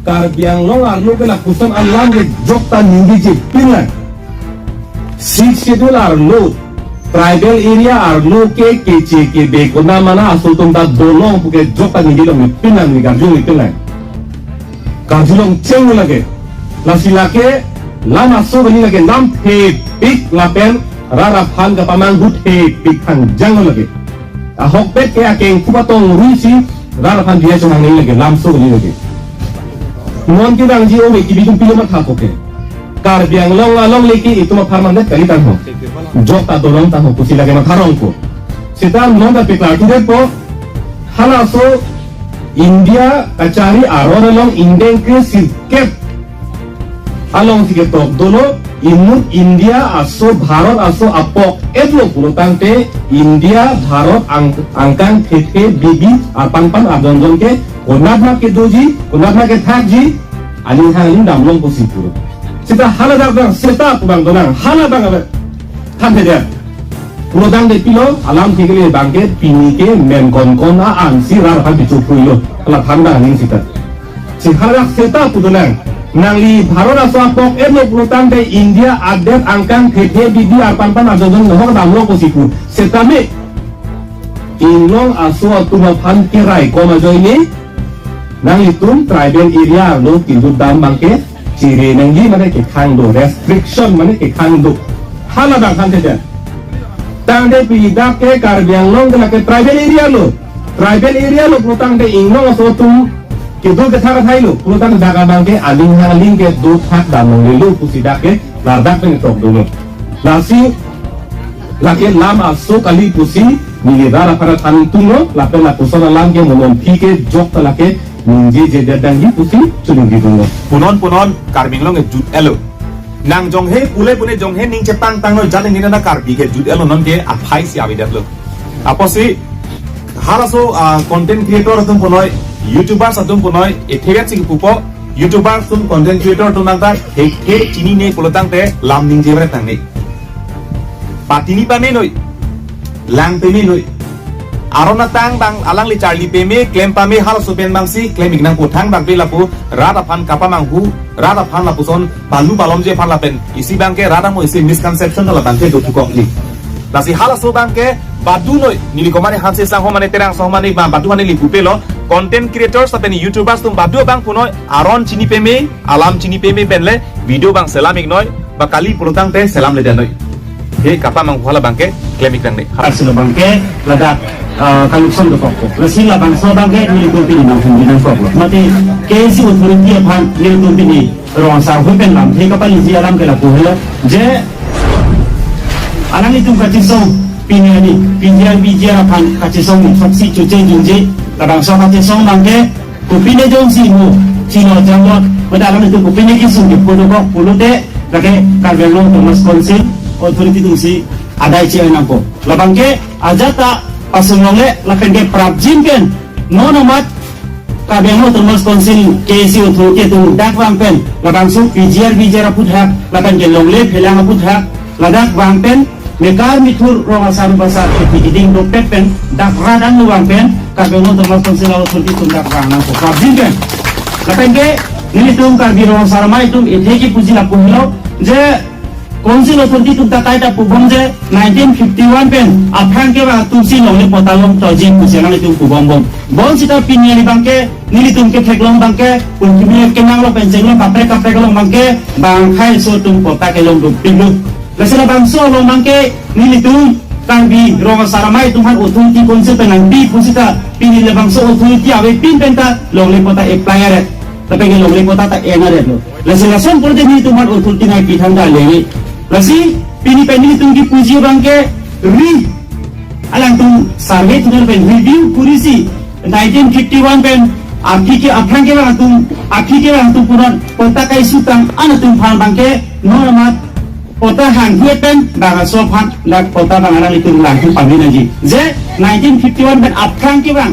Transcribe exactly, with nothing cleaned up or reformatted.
Karbi Anglong arlo ke lapuson alam ke jokta ningjeje pinlang. Sixth Schedule arlo, tribal area arlo ke keche kebe konat mana aso atum ta dolong puke jokta ningjelong pinlang, neli karjulong pinlang. Karjulong cheng lake. Lasi lake lam aso kali lake lam thepik lapen rat aphan kapamanghu thepik thangjang lake. Ahokpet ke akeng kupatong ruisi rat aphan diya chonghang neli lake lam aso kali lake. Non kevangji ove kibi atum pilo matha poke. Karbi Anglong along lake itum apharman det kali tangho. Jokta dolong tangho pusi lake matha rongpo. Seta non ta peklar tudetpo. Halaso India kachari aron along ingdeng kre sirkep alongsi ketok dolo, inut India aso Bharat aso apok-etlo pulotangte India Bharat ang, angkang thethe bibi arpanpan arjonjon ke konat ma kedoji, konat ma kethakji, aning hang aning damlong pusi puro. Seta hala dak bang, seta pu bang donang, hala bang abe. Thanthedet. Pulotangte pilo, alam thekele abangke pini ke men konkon a-ansi rat aphan pichophuilo. Hala than bang aning seta. Si hala dak seta pu donang. Nangli Bharat aso apok-etlo pulotangte India adet angkang thethe bibi arpanpan arjonjon nohok damlong pusi pu. Setame Inglong aso atum aphan kerai kom ajoine nanglitum tribal area arlo kinjut dam abangke chere nangji mane kekhang do, restriction mane kekhang do. Hala bang thanthedet. Tangte pini dak ke Karbi Anglong ke lake tribal area lo. Tribal area lo pulotangte Inglong aso atum kedo kethak athai lo. Pulotang dak abangke aling hang aling kedo thak damlonglelo pusi dak ke ladak pen ketok dolo. Lasi lake lam aso kali pusi neli rat aphan than tunglo, lapen lapuson alam ke monon phi ke jokta lake ningjejedet dangji pusi chuningje tunglo. Punon punon Karbi Anglong ke jut-etlo. Nang jonghe pule pune jonghe ning chetang tanglo, jat ning nina Karbi ke jut-etlo, non ke aphai si avedetlo. Apotsi halaso, ah, content creator atum punoi, YouTubers atum punoi, etheget si pupo, YouTubers atum, content creator atum nangta thekthe chinine pulotangte lam ningje bret nangne. Patini pamenoi, lang pemenoi. Aron atang bang alangli charli peme, klem pame, halaso pen bangsi klem-ik nangpo, thangbak pe lapu rat aphan kapamanghu, rat aphan lapuson balu balomji aphan lapen isi abangke rat amo isi misconception labangke dothukokji. Lasi halaso abangke badunoi, neli komane Hanse Sangho mane Terang Sangho mane ba badu mane neli pupelo, content creators lapen YouTubers atum badu abang punoi, aron chini peme, alam chini peme penle video abang selam-iknoi, ba kali pulotangte selamledenoi. He kapamanghu hala abangke klem-ik nangne. Asilo abangke ladak, ah, kalukson dokokpo. Lasi labangso abangke nelitum pini nangkok, nangkoklo. Mate K A C authority aphan nelitum pini rong asar hui pen lamthe kapaliji alam ke lapu helo. Je alanglitum kachesong pini ani P G R V G R aphan kachesong ni saksi chuche junje, labangso kachesong abangke kopine jongsi mo chilo jamlot, pada alanglitum kopine kesung kepho dokok pulote lake Karbi Anglong Autonomous Council authority atumsi adai che-oi nangpo. Labangke ajat ta pasung longle lapenke prapjin pen non amat Karbi Anglong Autonomous Council K A C authority atum dak vang pen labangso P G R V G R aphuthak lapenke longle phelang aphuthak ladak vang pen mekar mithur rong asar basar kheti kiding dopet pen dak rat angno vang pen Karbi Anglong Autonomous Council authority atum dak vang nangpo prapjin pen. Lapenke nelitum Karbi Rong Asar Amei atum ethe kipuji lapu helo je Council authority atum ta kaita pubom je nineteen fifty-one pen aphrang kevang atumsi longle patta longtoji pusi alanglitum pubombom. Bonsita pini ani abangke nelitum ketheklong abangke pungkimi kenanglo pen chenglong kaprek kaprek along abangke bang khaiso atum patta kelong dopiklo. Lasi labangso along abangke nelitum Karbi Rong Asar Amei atum aphan authority Council pen nangpi pusita pini labangso authority avepin penta longle patta apply aret. Lapenke longle patta ta en aretlo. Lasi lason pulote nelitum aphan authority nangpi thangta lele. Lasi pini pen nelitum kipuji abangke ri alangtum survey tunar pen review kurisi nineteen fifty-one pen aphi ke aphrang kevang atum, aphi kevang atum punon patta kaisutang an atum aphan abangke non amat patta hanghe pen bang aso aphan dak patta bang alanglitum langthu pamenaji. Je nineteen fifty-one pen aphrang kevang